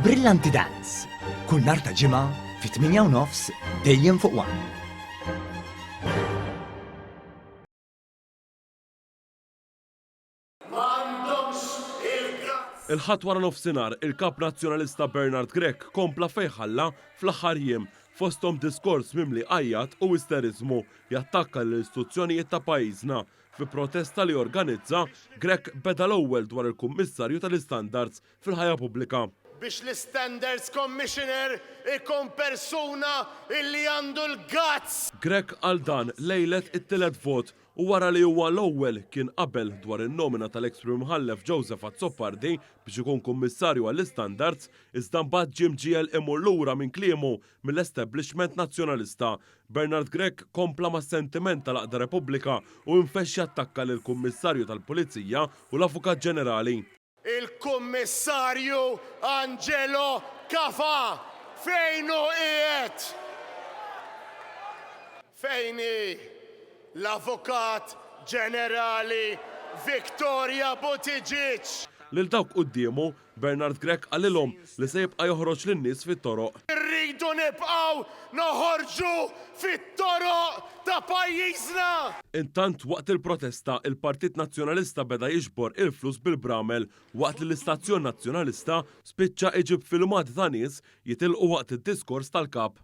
Brillanti Dance, kull nhar ta' Ġimgħa fit-8 u nofs dejjem fuq One. Il-Ħadd waranofsinhar, il-Kap Nazzjonalista Bernard Grech kompla fejn ħalla fl-aħħar jiem, fosthom diskors mimli għajjat u isteriżmu, jattakka lill-istituzzjonijiet ta' pajjiżna. Fi protesta li organizza, Grech beda l-ewwel dwar il-Kummissarju tal-Istandards fil-ħajja pubblika. Biex l-Istandards Commissioner ikun persuna illi għandu l-guts! Grech qal dan lejlet it-tielet vot u wara li huwa l-ewwel kien qabel dwar in-nomina tal-eks Prim Imħallef Joseph Azzopardi biex ikun Kummissarju għall-Istandards, iżda mbagħad ġie mġiegħel imur lura minn kliemu mill-establishment Nazzjonalista. Bernard Grech kompla mas-sentiment tal-għaqda Repubblika u infexx jattakka lill-Kummissarju tal-Pulizija u l-Avukat Ġenerali. Il-Kummissarju Angelo Gafa fejn hu qiegħed? Fejn hi l-Avukat Ġenerali Victoria Buttigieg? Lil dawk quddiemu, Bernard Grech qalilhom li se jibqa' joħroġ lin-nies fit-toroq. Irridu nibqgħu noħorġu fit-toroq ta' pajjiżna! Intant, waqt il-protesta, il-Partit Nazzjonalista beda jiġbor il-flus bil-bramel waqt li l-istazzjon Nazzjonalista spiċċa iġib filmati ta' nies jitilqu waqt id-diskors tal-Kap.